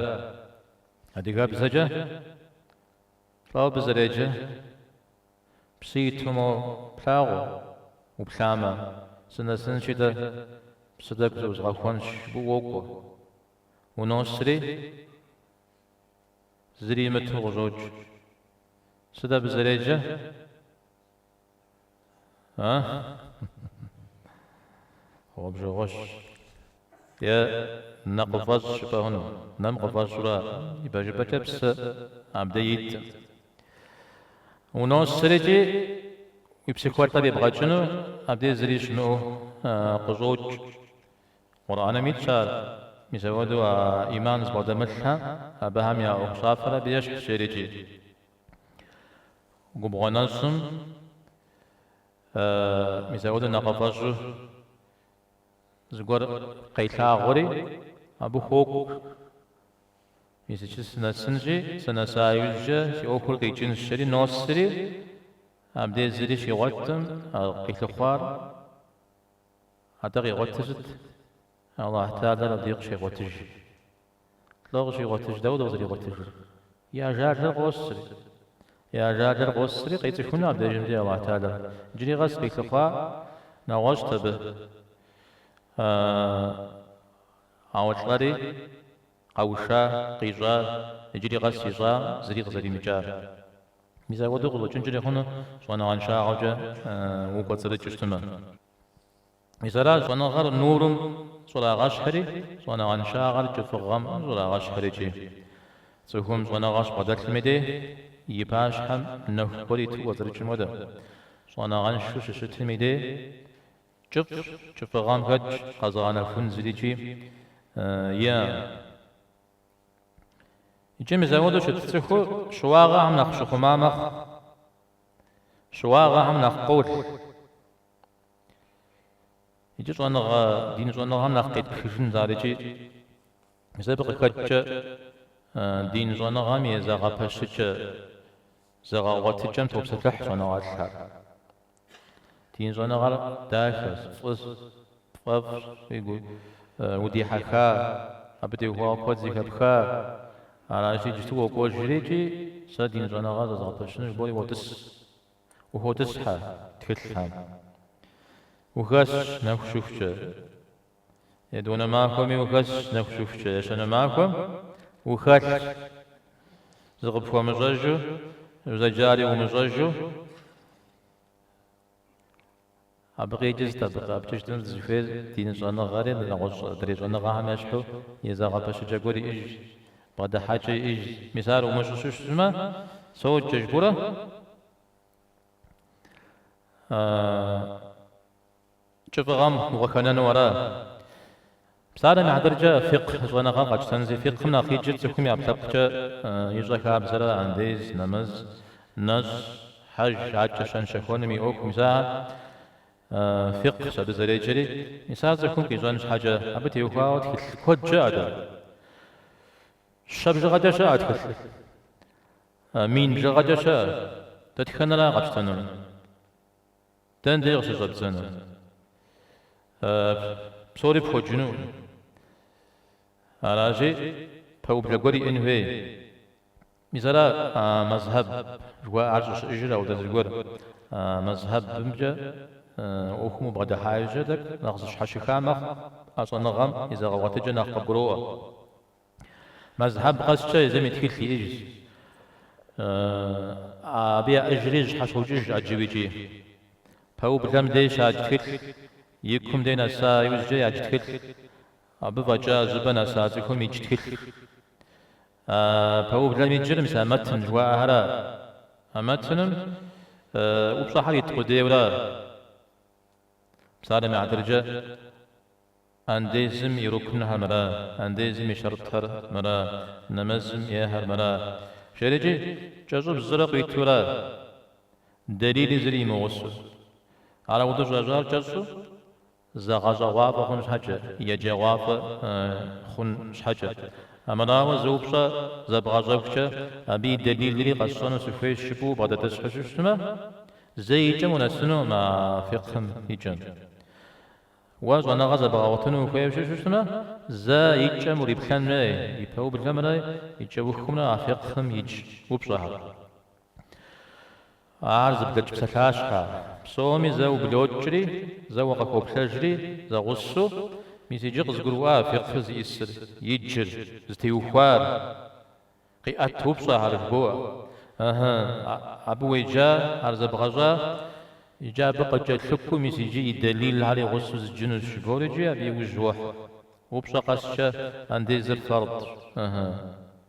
адыгэбзэкӏэ лӏо абы зэреджэ, псы иту мо плъагъуу, уплъамэ, сынэсынщи-тӏэ, псы тӏэкӏу зыӏузгъэхуэнщ, жыпӏэу уокӏуэ. Уносри, зыри имыту къыщӏокӏ. Сыт абы зэреджэр? А? Гъуэбжэгъуэщ. Е нэкъыфӏэщӏ жыпӏэ хъуну. Нэм къыфӏэщӏурэ ипэжыпӏэкӏэ псы абдей иткъым. Уносрикӏи уи псыхуэлӏэр ибгъэкӏыну абдей зыри щымыӏэу къыщӏокӏ. Къурӏэным итщ ар, мис апхуэдэу а ӏиман зыбгъэдэмылъхэм абыхэм я ӏуэхущӏафэр абы ещхьщ жерикӏи. Губгъуэ нэщӏым мис апхуэдэу нэкъыфӏэщӏу зыгуэр къелъагъури, абы хуокӏуэ. Мис иджы сынэсынщи, сынэса иужькӏэ си ӏуэхур къикӏынщ, жери носри, абдей зыри щигъуэтым, а къилъыхъуар Атӏэ къигъуэтыр сыт? Аллахь Тэхьэлар абдей къыщегъуэтыж. Лӏо къыщигъуэтыж, дауэ къызэригъуэтыжыр? И ажалыр къосри. И ажалыр къосри, къецӏыхуну абдежым дей Аллахь Тэхьэлар. Иджыри къэс къилъыхъуа нэгъуэщӏт абы. Ауэ лӏэри къэуша, къищӏа, иджыри къэс ищӏа зыри къызэримыкӏар. Мис апхуэдэу къыщӏэкӏынкӏэри хъуну щӏэныгъэншагъэкӏэ укӏуэцӏрыкӏыу щытмэ. Мис аращ щӏэныгъэр нурым щӏрагъэщхьри, щӏэныгъэншагъэр кӏыфӏыгъэм щӏрагъэщхьыр икӏи. Цӏыхум щӏэныгъэ щыбгъэдэлъым и дей и пащхьэм нэху гуэр иту кӏуэцӏрыкӏым хуэдэ. Щӏэныгъэншэу щыщытым и дей кӏыфӏщ, кӏыфӏыгъэм хэтщ, къэзыгъэнэхун зырикӏи иӏэкъым. Икӏи мис апхуэдэу щыт цӏыхур щыуагъэхэм нэхъ щыхъума мэхъу, щыуагъэхэм нэхъ къол. Икӏи щӏэныгъэ, дин щӏэныгъэм нэхъ къетпхыжын ар икӏи мис абы къыхэкӏкӏэ дин щӏэныгъэм и зэгъэпэщыкӏэ, зэгъэгъуэтыкӏэм топсэлъыхь щӏэныгъэлӏхэр. Дин щӏэныгъэр дахэщ, фӏыщ, пфӏэфӏщ, уигу удихьэха, абы теухуауэ куэд зэхэпха. Аращи, иджысту уокӏуэжри икӏи сэ дин щӏэныгъэр зэзгъэпэщыну жыбори уотӏыс. Ухотӏысхьэ тхылъхэм. Ухэсщ нэху щыхукӏэ. Етӏуанэ махуэми ухэсщ нэху щыхукӏэ. Ещанэ махуэм ухэлъщ. Зыкъыпхуэмыщӏэжу, узэджари умыщӏэжу. Абы къикӏыр сыт абы къэпкӏыжыну дызыхуейр дин щӏэныгъэри нэгъуэщӏ адрей щӏэныгъэхэм ещхьу и зэгъэпэщыкӏэ гуэр иӏэжщ, бгъэдыхьэкӏэ иӏэжщ. Мис ар умыщӏэу щытмэ, соджэ жыпӏэурэ кӏыфӏыгъэм укъыхэнэну ара? Псалъэм и хьэтыркӏэ фикъх щӏэныгъэр къэтщтэнщи, фикъхым нэхъ иджыр цӏыхум и ӏэпкълъэпкъкӏэ ищӏэ хабзэра, андез, нэмэз, нэщӏ, хьэж, адэкӏэ щэн-щэхуэным и ӏуэху, мис ахэр фикъхщ абы зэреджэри, мис ар цӏыхум къищӏэн щхьэкӏэ, абы теухуауэ тхылъ куэд щыӏэ дэ. Щэ бжыгъэкӏэ щыӏэ тхылъ. Мин бжыгъэкӏэ щыӏэ. Дэтхэнэра къэпщтэнур? Дэнэ дей къыщыщӏэбдзэнур? Псори пхуэджынукъым. Аращи, пэублэ гуэр иӏэн хуей. Мис ара мэзхьэб жыхуаӏэр щӏыщыӏэжыр ауэдэ зыгуэр. Мэзхьэбымкӏэ ӏуэхум убгъэдыхьа иужькӏэ тӏэкӏу нэхъ зыщхьэщыха мэхъу, а щӏэныгъэм и зэгъэгъуэтыкӏэ нэхъ къыбгуроӏуэ. Мэзхьэб къэскӏэ езым и тхылъ иӏэжщ. Абы яӏэжри зыщхьэщокӏыж ӏэджэу икӏи. Пэублэм дей щадж тхылъ, и кум дей нэса иужькӏэ ядж тхылъ, абы фӏэкӏа зыщӏыпӏэ нэса цӏыхум идж тхылъ. Пэублэм иджыр мис а мэтн жыхуаӏэхэра. А мэтным упщӏэхэр ит къудейуэра. Псалъэм и хьэтыркӏэ, Андезым и рукнхэр мыра, андезым и шэртӏхэр мыра, нэмэзым ейхэр мыра, жерикӏи кӏэщӏыбзэрэ къуитура, дэлили зыри имыгъусэу. Ар ауэдэу щӏащӏар кӏэщӏу зэгъэщӏэгъуафӏэ хъун щхьэкӏэ, еджэгъуафӏэ хъун щхьэкӏэ. Амырауэ зы упщӏэ зэбгъэщӏэхукӏэ, абы и дэлилри къэсщӏэну сыхуейщ жыпӏэу убгъэдэтӏысхьэу щытмэ, зэи и кӏэм унэсынукъым а фикъхым и кӏэм. Уэ щӏэныгъэ зэбгъэгъуэтыну ухуейуэ щытмэ, зэ и кӏэм уриплъэн хуей, и пэублэмрэ и кӏэухымрэ а фикъхым идж упщӏэхэр. Ар зыблэкӏ псалъащхьэ. Псоми зэ ублокӏри, зэ уакъыхоплъэжри, зэгъусэу, мис иджы къызгурыӏуа фикъхыр зиӏысыр, иджыр, зытеухуар. Къиӏэт упщӏэхэр жыбоӏэ. Ыхьы, абы уеджа, ар зэбгъэщӏа, иджы абы къыкӏэлъыкӏуэу мис иджы и дэлилхэр и гъусэу зджынущ жыбори иджы абы иужь уохь. Упщӏэ къэскӏэ андезыр фэрдщ. Ыхьы,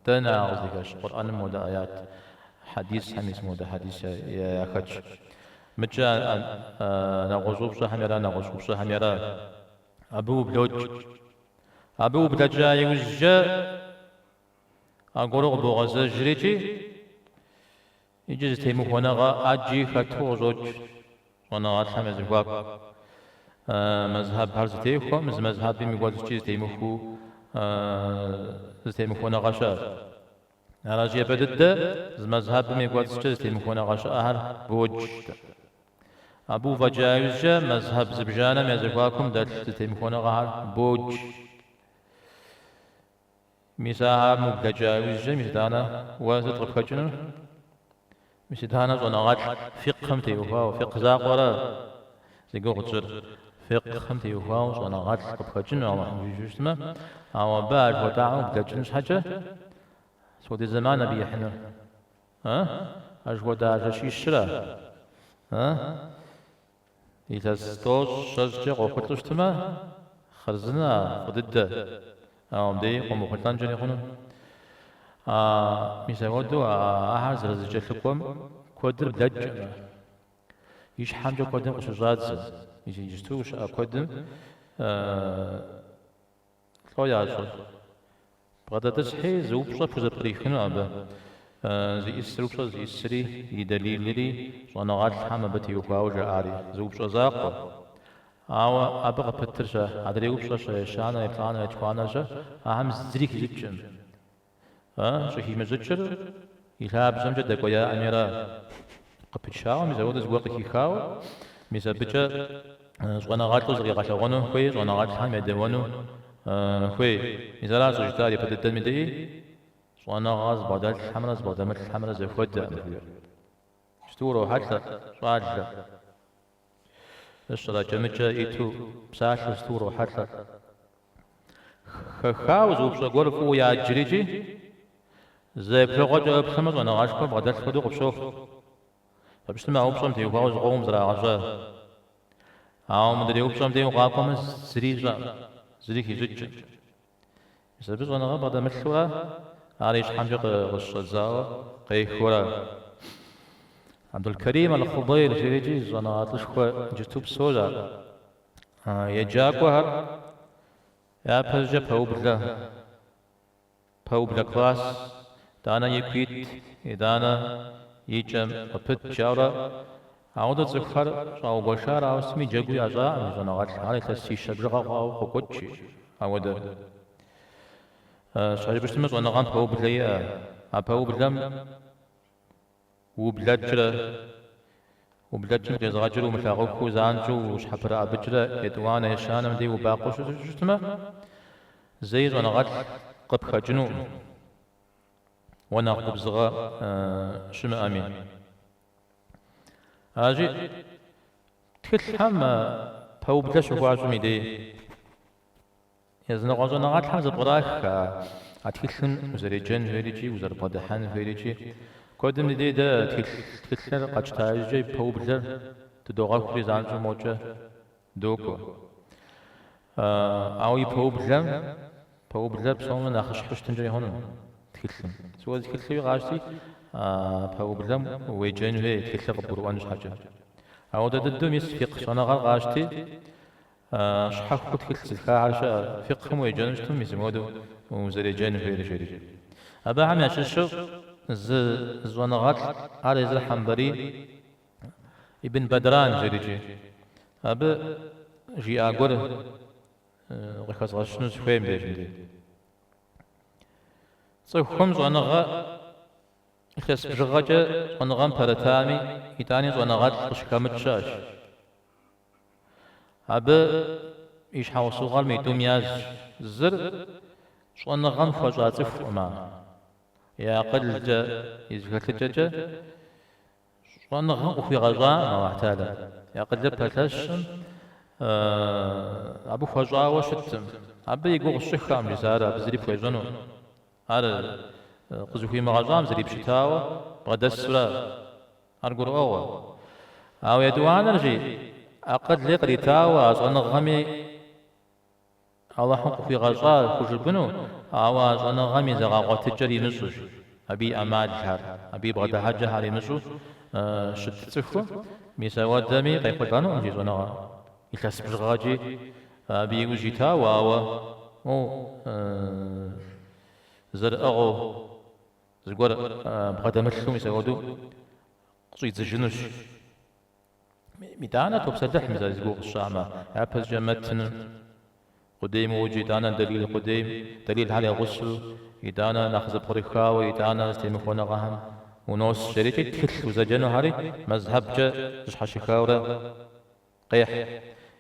дэнэ ар къыздыхэщ? Къурӏэным модэ аят, хьэдисхэм мис модэ хьэдис яхэтщ. Мыкӏэ нэгъуэщӏ упщӏэхэм яра, нэгъуэщӏ упщӏэхэм яра. Абы ублокӏ. Абы ублэкӏа иужькӏэ Аргуэру къыбогъэзэжри икӏи, иджы зэтемыхуэныгъэ ӏэджи хэту къыщӏокӏ щӏэныгъэлӏхэм я зэхуаку. Мэзхьэбхэр зэтехуэм, зы мэзхьэбым и кӏуэцӏкӏи зэтемыхуэу зэтемыхуэныгъэ щыӏэщ. Аращи, япэ дыдэ зы мэзхьэбым и кӏуэцӏкӏэ зэтемыхуэныгъэ щыӏэхэр бодж. Абы уфӏэкӏа иужькӏэ мэзхьэб зыбжанэм я зэхуакум дэлъ зэтемыхуэныгъэхэр бодж. Мис ахэм ублэкӏа иужькӏэ, мис итӏанэ уэ сыт къыпхэкӏынур? Мис итӏанэ щӏэныгъэлӏ фикъхым теухуауэ, фикъ закъуэра зи гугъу тщӏыр? Фикъхым теухуауэ щӏэныгъэлӏ къыпхэкӏыну Алыхьым жиӏэу щытмэ, ауэ абы а жыхуэтӏахэм ублэкӏын щхьэкӏэ, сыт хуэдэ зэман абы ихьынур? А? А жыхуэтӏа жэщищыра? А? Илъэс тӏощӏ щэщӏкӏэ къохъулӏэу щытмэ, хъарзынэ а фӏы дыдэ, ауэ мыбдеи къомыхъулӏэнкӏэри хъуну. А мис апхуэдэу ахэр зэрызэкӏэлъыкӏуэм куэдыр блэкӏкъым. И щхьэмкӏэ куэдым къыщыщӏадзэ. Мис иджысту щыӏэ куэдым лӏо ящӏэр. Бгъэдэтӏысхьи зы упщӏэ пхузэпкърихыну абы. Зиӏысыр упщӏэ зиӏысри, и дэлилри, щӏэныгъэлӏхэм абы теухуауэ жаӏари. Зы упщӏэ закъуэ. Ауэ абы къыпытыр-щэ, адрей упщӏэр-щэ, ещанэ, еплӏанэ, етхуанэр-щэ, ахэм зыри хищӏыкӏкъым. Щӏыхимыщӏыкӏыр и лъабжьэмкӏэ дэкӏуеяӏыми ара. Къыпычауэ, мис апхуэдэу зыгуэр къыхихауэ, мис абыкӏэ щӏэныгъэлӏу зыкъигъэлъэгъуэну хуей, щӏэныгъэлӏхэм едэуэну хуей. Мис ара щӏыжытӏар япэ дыдэм и деи, щӏэныгъэ зыбгъэдэлъхэмрэ зыбгъэдэмылъхэмрэ зэхуэдэкъым жиӏэр. Сыту урохьэлӏэ, щӏалэ? Щӏэракӏэмыкӏэ иту псалъэу сыту урохьэлӏэ? Хэхауэ зы упщӏэ гуэр фӏыуэ яджыр икӏи, зэ еплъыгъуэкӏэ уеплъмэ, щӏэныгъэшхуэ бгъэдэлъ хуэдэу къыпщохъу. Абы щытмэ, а упщӏэм теухуауэ зыкъомым зрагъэщӏа. Ауэ мыдрей упщӏэм деж укъакӏуэмэ, зыри ищӏэкъым, зыри хищӏыкӏкъым. Мис абы щӏэныгъэ бгъэдэмылъурэ, ар и щхьэмкӏэ къыщыщӏэдзауэ къехыурэ. Абдулкарим аль-Хъудейр жери икӏи щӏэныгъэлӏышхуэ иджысту псэущ ар. Еджакӏуэхэр япэщӏыкӏэ пэублэ, пэублэ класс, итӏанэ ику ит, итӏанэ и кӏэм къыпыт жаӏэурэ, ауэдэу цӏыхухэр щӏаугуэшар ауэ сытми джэгуу ящӏакъым щӏэныгъэлӏ, ар илъэсищэ бжыгъэ хъуауэ къокӏуэкӏ, жи, ауэдэ. Щхьэ жыпӏэу щытмэ, щӏэныгъэм пэублэ иӏэ, а пэублэм Ублэкӏрэ, ублэкӏым къезгъэкӏыр умылъагъухыу занщӏэу ущхьэпрыӏэбыкӏрэ етӏуанэ, ещанэм дей убакъуэу щытмэ, зэи щӏэныгъэлӏ къыпхэкӏынукъым, уэ нэхъ губзыгъэ щымыӏэми. Аращи, тхылъхэм пэублэ щыхуащӏым и дей. Языныкъуэ щӏэныгъэлӏхэм зэпкърах а тхылъым узэреджэн хуейр икӏи узэрыбгъэдыхьэн хуейр икӏи куэдым ди дей дэ тхылъыр къэтщта иужькӏэ и пэублэр тыдогъэхури занщӏэу мокӏэ докӏуэ. Ауэ и пэублэм, пэублэр псомэ нэхъыщхьэу щытынкӏэри хъуну тхылъым. Сыт хуэдэ тхылъуи къащти, а пэублэм уеджэн хуей тхылъыр къыбгурыӏуэн щхьэкӏэ. Ауэдэ дыдэу мис фикъх щӏэныгъэр къащти, Щхьэхуэу тхылъ зытхахэр щыӏэ, фикъхым уеджэну щытмэ, мис мыуэдэу узэреджэн хуейр жери. Абыхэм ящыщу зы щӏэныгъэлӏ, ар езыр Хьэмбэли Ибн Бэдран жерикӏи. Абы жиӏа гуэр къыхэзгъэщыну сыхуей мыбдежым дей. Цӏыхум щӏэныгъэ илъэс бжыгъэкӏэ щӏэныгъэм пэрытами, итӏани щӏэныгъэлӏ къыщыхэмыкӏ щыӏэщ. Абы и щхьэусыгъуэр митӏум язщ. Зыр щӏэныгъэм хуэщӏа цӏыхукъым ар. И акъылкӏэ, и зэхэлъыкӏэкӏэ щӏэныгъэм къыхуигъэщӏакъым Алыхь Тэхьэлам. И акъылыр пэлъэщым, абы хуэщӏауэ щыткъым. Абы и гугъу сщӏыххэкъым, жысӏар, абы зыри пхуещӏэнукъым. Ар къызыхуимыгъэщӏам зрипщытауэ бгъэдэсурэ. Ар гурыӏуэгъуэ. Ауэ етӏуанэр, жи, акъыли къритауэ а щӏэныгъэми Алыхьым къыхуигъэщӏа хужыпӏэну, ауэ а щӏэныгъэм и зэгъэгъуэтыкӏэр имыщӏу, жи, абы и ӏэмалхэр, абы и бгъэдыхьэкӏэхэр имыщӏу щыт цӏыху, мис ауэдэми къехъулӏэнукъым, жи, щӏэныгъэ. Илъэс бжыгъэкӏи абы и ужь итауэ, ауэ зэрыӏыгъыу Зыгуэр бгъэдэмылъу мис апхуэдэу къыщӏидзыжынущ. Итӏанэ топсэлъыхь мис а зи гугъу къысщӏамэ, япэщӏыкӏэ мэтным къудейм уоджэ, итӏанэ дэлил къудейм, дэлилхэр я гъусэу, итӏанэ нэхъ зэпкърыхауэ, итӏанэ зэтемыхуэныгъэхэм унос жерикӏи тхылъ узэджэнухьэри мэзхьэбкӏэ зыщхьэщыхаурэ къехь.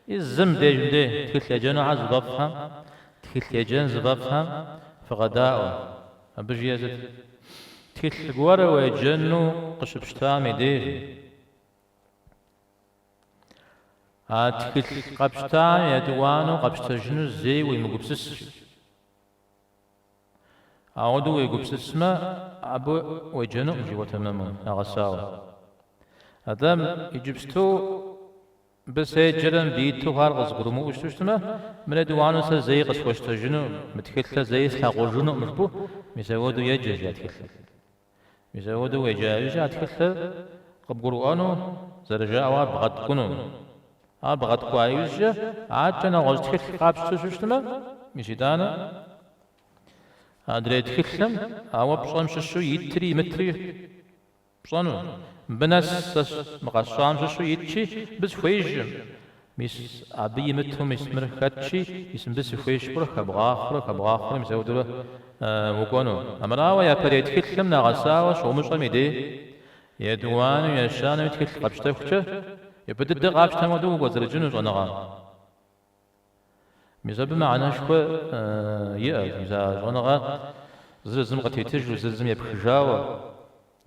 И зым дежым дей тхылъ еджэнухьэр зыфӏэфӏхэм, тхылъ еджэн зыфӏэфӏхэм фыкъэдаӏуэ. Абы жиӏэр сыт? Тхылъ гуэр уеджэну къыщыпщтам и деж. А тхылъ къэпщтам етӏуанэу къэпщтэжыну зэи уемыгупсыс, жи. Ауэдэу уегупсысмэ, абы уеджэнукъым, жи уэ тэмэму, нэгъэсауэ. Атӏэ иджыпсту мыбы седжэрэ мыбы иту хъуар къызгурымыӏуэу щыту щытмэ, мыр етӏуанэу сэ зэи къысхуэщтэжынукъым, мы тхылъыр зэи слъагъужынукъым жыпӏэу, мис ауэдэу еджэ, жи а тхылъым. Мис ауэдэу уеджа иужькӏэ а тхылъыр къыбгурыӏуэну, зэрыжаӏэу ар бгъэткӏуну. Ар бгъэткӏуа иужькӏэ адэкӏэ нэгъуэщӏ тхылъ къапщтэу щытмэ, мис итӏанэ адрей тхылъым ауэ пщӏэм щыщу итри имытри пщӏэну. Мыбы нэс сэ мы къэсщӏам щыщу итщи, мыбы сыхуеижкъым. Мис абы имыту мис мыр хэтщи, мис мыбы сыхуейщ жыпӏэурэ хэбгъахъуэрэ хэбгъахъуэрэ мис ауэдурэ укӏуэну. Армырауэ япэрей тхылъым нэгъэсауэ щумыщӏэм и дей етӏуанэу, ещанэуи тхылъ къэпщтэхукӏэ, япэ дыдэ къапщтэм хуэдэу укӏуэцӏрыкӏыну щӏэныгъэм. Мис абы мыхьэнэшхуэ иӏэщ. Мис а щӏэныгъэ зыр зым къытетыжу, зыр зым епхыжауэ,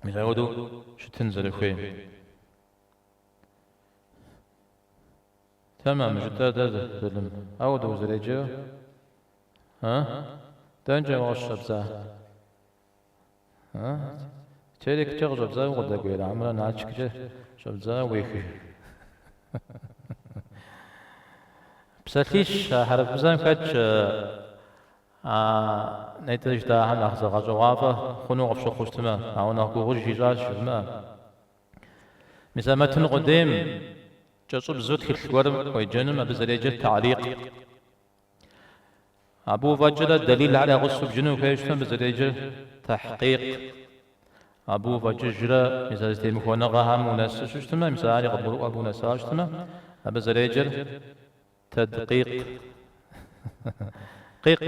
мис ауэдэу щытын зэрыхуейм. Тэмэм, жытӏэр дэ Залым. Ауэдэ узэреджэр? А? Дэнкӏэ укъыщыщӏэбдза? А? Тереккӏэ къыщӏэбдзауэ укъыдэкӏуейрэ, хьэмэрэ Налшыккӏэ щӏэбдзауэ уехыж? Псалъищ а хьэрыпыбзэм хэтщ а нетӏэ жытӏахэм нэхъ зэгъэщӏэгъуафӏэ хъуну къыпщыхъуу щытмэ, ауэ нэхъ гугъуж ищӏащ жывмыӏэ. Мис а мэтн къудейм кӏэщӏыбзэу тхылъ гуэрым уеджэным абы зэреджэр таӏликъ. Абы уфӏэкӏрэ дэлилхэр я гъусэу бджыну ухуейуэ щытмэ, абы зэреджэр тэхькъикъ. Абы уфӏэкӏыжрэ мис а зэтемыхуэныгъэхэм унэсу щытмэ, мис ари къыбгурыӏуэу абы унэсауэ щытмэ, абы зэреджэр тэдкъикъ. Къикъ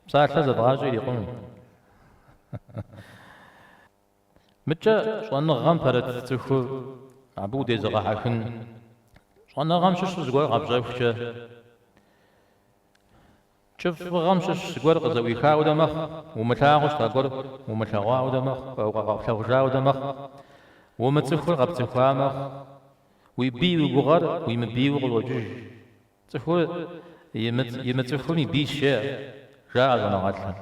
псалъэр зэбгъащӏи ирикъуну. Мыкӏэ щӏэныгъэм пэрыт цӏыхур абы удезыгъэхьэхын щӏэныгъэм щыщу зыгуэр къэпщӏэхукӏэ, кӏыфӏыгъэм щыщ зыгуэр къызэӏуиха хуэдэ мэхъу, умылъагъуу щыта гуэр умылъэгъуа хуэдэ мэхъу, къэплъагъужа хуэдэ мэхъу, умыцӏыхур къэпцӏыхуа мэхъу, уи бий уи гугъэр уимыбийуэ къыщӏокӏыж. Цӏыхур имыцӏыхум и бийщ, жеӏэ, жаӏэ щӏэныгъэлӏхэм.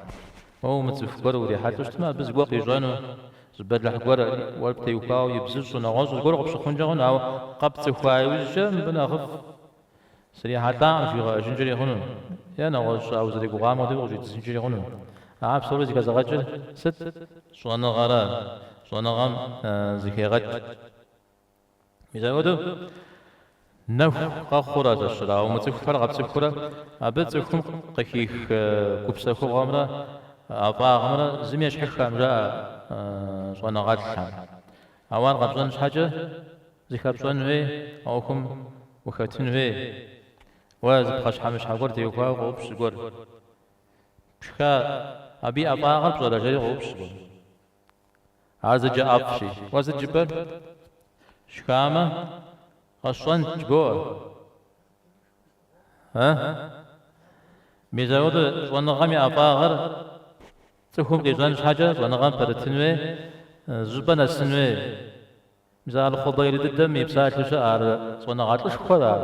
Уэ умыцӏыху гуэр урихьэлӏэу щытмэ, абы зыгуэр къищӏэну, зы бэлыхь гуэр уэр птеухуауэ ибзыщӏу, нэгъуэщӏу зыгуэр къыпщыхъункӏэ хъуну, ауэ къэпцӏыхуа иужькӏэ мыбы нэхъыфӏ срихьэлӏакъым жигъэӏэжынкӏэри хъуну, е нэгъуэщӏ а узэригугъам хуэдэу къыщӏидзынкӏэри хъуну. А псори зыхэзыгъэкӏыр сыт? Щӏэныгъэра, щӏэныгъэм зыхегъэкӏ. Мис апхуэдэу нэху къэхъурэ зэщыра, умыцӏыхухэр къэпцӏыхурэ, абы цӏыхум къыхих гупсэхугъуэмрэ ӏэфӏагъымрэ зыми ещхьыххэкъым, жаӏэ щӏэныгъэлӏхэм. Ауэ ар къэпщӏэн щхьэкӏэ зыхэпщӏэн хуей, а ӏуэхум ухэтын хуей. Уэ зы пхъэщхьэмыщхьэ гуэр теухуауэ къоупщӏ зыгуэр. Пшха, абы и ӏэфӏагъыр пщӏэрэ, жери къоупщӏ зыгуэр. Ар зыкӏэ ӏэфӏщи. Уэ сыт жыпӏэр? Сшхамэ, къэсщӏэнт, жыбоӏэ. А? Мис апхуэдэ щӏэныгъэм и ӏэфӏагъыр цӏыхум къищӏэн щхьэкӏэ щӏэныгъэм пэрытын хуей, зыщӏыпӏэ нэсын хуей. Мис Аль-Хъудайр дыдэм и псалъэу щыӏэ ар щӏэныгъэлӏышхуэр ар.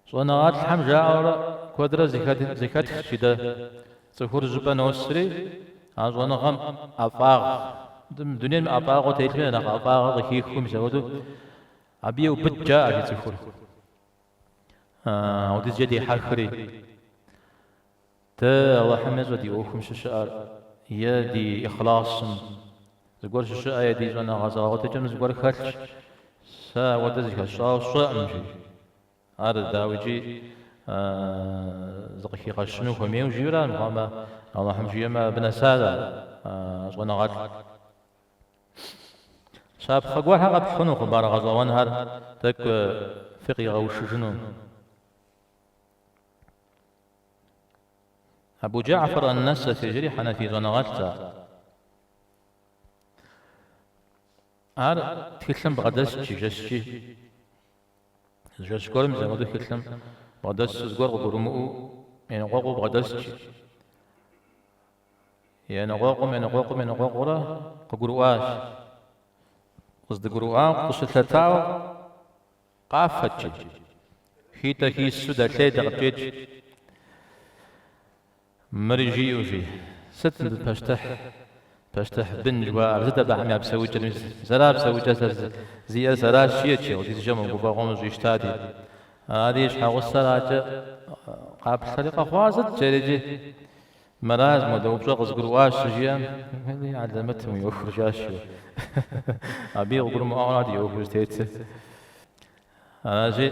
Щӏэныгъэлӏхэм жаӏэурэ куэдрэ зэхэтхщ дэ, цӏыхур зыщӏыпӏэ носри, а щӏэныгъэм ӏэфӏагъ, дунейм ӏэфӏагъыу телъми я нэхъ ӏэфӏагъыр къыхихыу мис апхуэдэу абы еубыд жаӏэ жи цӏыхур. Апхуэдизкӏэ дехьэхри. Дэ Алыхьым ещӏэ ди ӏуэхум щыщыӏэр е ди ихъласым зыгуэр щыщыӏэ е ди щӏэныгъэ зэгъэгъуэтыкӏэм зыгуэр хэлъщ, сэ ауэдэ зыхэсщӏауэ сщӏэкъым, жи. Ар дауикӏи зыкъыхигъэщыну хуэмейуэ жиӏэу ара мыхъуамэ, Алыхьым жиӏэмэ, абы нэсат ар щӏэныгъэлӏ. Щапхъэ гуэрхэр къэпхь хъуну хъыбар гъэщӏэгъуэнхэр тӏэкӏу фыкъигъэушыжыну. Абу Джафар ан-Нэсэфи жери хьэнэфий щӏэныгъэлӏт ар. Ар тхылъым бгъэдэст жи жэщкӏи. Зы жэщ гуэрым мис апхуэдэу тхылъым бгъэдэсу зыгуэр къыгурымыӏуэу еныкъуэкъуу бгъэдэст жи. Еныкъуэкъум, еныкъуэкъум, еныкъуэкъуурэ къыгурыӏуащ. Къыздыгурыӏуам къыщылъэтауэ. Къафэт, жи. Хитӏэ хису дэлъей дыкъыпкӏетщ. Мыри жиӏэу, жи, сыт мыбы пащтыхь, пащтыхь бын жыхуаӏэр, сыт абыхэм я псэукӏэр, мис сэра псэукӏэ сэ зиӏэр сэращ, жиӏэт, жи, апхуэдизкӏэ мо гуфӏэгъуэм зэщӏищтати. Ари и щхьэгъусэр акӏэ къаплъэри къэхъуар сыт, жери икӏи, мыращ, модэ упщӏэ къызгурыӏуащ, щыжиӏэм, алэмэтым уи ӏуэхур жиӏащ, жи. Абыи къыгурымыӏуауэ арат и ӏуэхур зытетыр. Аращи.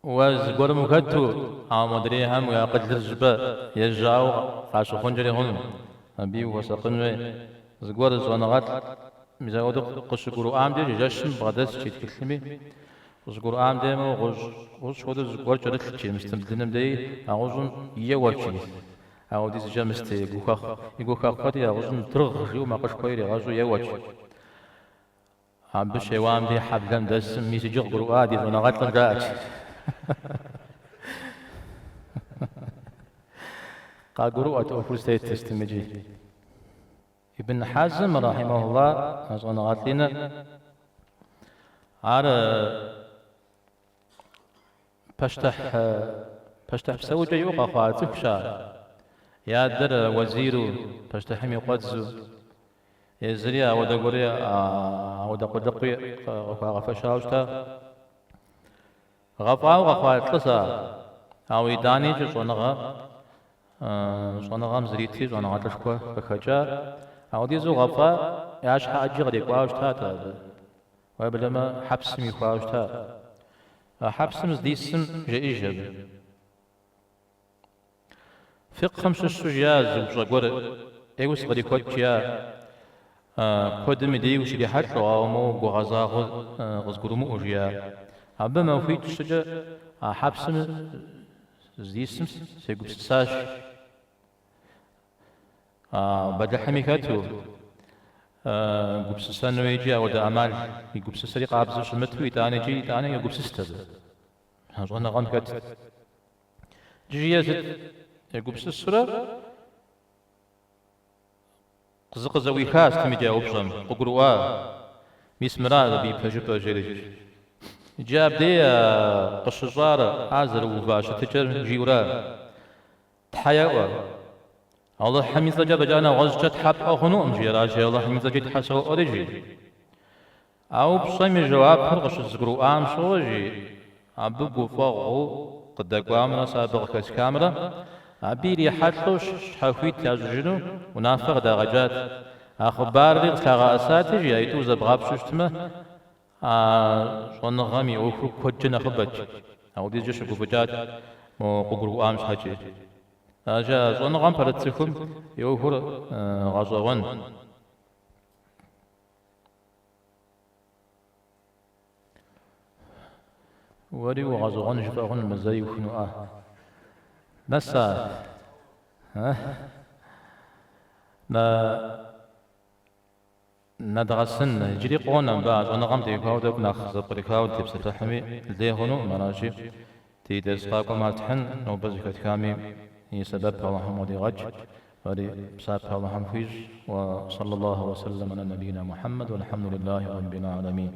Уэ зыгуэрым ухэту, ауэ модрейхэм уи акъылыр зыщӏыпӏэ ежьауэ къащыхъункӏэри хъуну. Абыи ухуэсакъын хуей. Зыгуэр щӏэныгъэлӏ мис апхуэдэу къыщыгурыӏуам деж, жэщым бгъэдэсщ и тхылъми, къыщыгурыӏуам дей моуэ гъущӏ, гъущӏ хуэдэу зыгуэр кӏэрылът жи, мыстым блыным деи, а гъущӏым еуэрт жи. Апхуэдизкӏэ мыст и гухэхъуэти, а гъущӏым дыргъ жиӏэу макъышхуэ иригъэщӏу еуэрт жи. Абы щеуам дей хьэблэм дэсым мис иджы къыгурыӏуа ди щӏэныгъэлӏым жаӏэт. Къагурыӏуэт ӏуэхур зытетыр сытым икӏи. Ибн Хьазм, рахьимахулла, щӏэныгъэлӏ иныр, ар пащтыхь пащтыхь псэукӏэ иӏэу къэхъуа цӏыхущ ар. И адэр уэзиру, пащтыхьым и къуэдзу. Езыри ауэдэ гуэри, ауэдэ къулыкъуи къыхуагъэфэщауэ щыта. Гъэфӏауэ къэхъуа лӏыщ ар, ауэ итӏани икӏи щӏэныгъэ, щӏэныгъэм зритри щӏэныгъэлӏышхуэ къыхэкӏа. Ауэдизу гъэфӏа, я щхьэ ӏэджи кърикӏуауэ щытат абы. Уеблэмэ хьэпсым ихуауэ щыта. А хьэпсым здисым жеӏэж абы. Фикъхым щыщу жиӏа зы упщӏэ гуэр ӏейуэ сыкърихуэкӏ жиӏа. Куэдым и дей ущрихьэлӏэу, ауэ моуэ гугъэзагъэу къызгурымыӏуэу жиӏа. Абы махуитӏ-щыкӏэ а хьэпсым здисым сегупсысащ. А бэлыхьми хэту, гупсысэну икӏи ауэдэ ӏэмал и гупсысэри къабзэу щымыту, итӏанэ икӏи итӏанэ егупсыст абы. А щӏэныгъэм хэтт. Иджы жиӏэ сыт? Егупсысурэ зыкъызэӏуиха сытым икӏи а упщӏэм, къыгурыӏуа, мис мыра абы и пэжыпӏэр жери. Иджы абдей къыщыщӏар ар зэрыува щытыкӏэр жиӏэурэ, Тхьэ еӏуэ. Алыхьым и цӏэкӏэ фӏэкӏа нэгъуэщӏкӏэ тхьэ пӏуэ хъунукъым, жи, аращи, Алыхьым и цӏэкӏи тхьэ соӏуэри, жи. А упщӏэм и жэуапыр къыщызгурыӏуам щыгъуэ, жи, абы гуфӏэгъуэу къыдэкӏуамрэ сэ абы къыхэсхамрэ, абы ирихьэлӏэу щхьэхуит ящӏыжыну унафэ къыдагъэкӏат. А хъыбарри къыслъагъэӏэсати, жи, аитӏур зэбгъапщэу щытмэ, а щӏэныгъэм и ӏуэхур куэдкӏэ нэхъыбэт. Апхуэдизкӏэ щыгуфӏыкӏат мо къыгурыӏуам щхьэкӏи. Аращи, а щӏэныгъэм пэрыт цӏыхум и ӏуэхур гъэщӏэгъуэн. Уэри угъэщӏэгъуэн жыпӏэ хъун мы зэ иухынуӏэ? Нэса? Нэдгъэсын, иджыри къонэ мыбы а щӏэныгъэм теухуауэ тӏэкӏу нэхъ зэпкърыхауэ дытепсэлъыхьми, лей хъунукъым, аращи, ди дерс къакӏуэм ар тхьын, нобэ зэхэтхами и сэбэп Алыхьым къыдигъэкӏ. Фэри псапэ Алыхьым фхуищӏ. Уэ саллаллаху уэ сэллэм аля набийна Мухьэммэд уэлхьэмдулиллахи раббил аламин.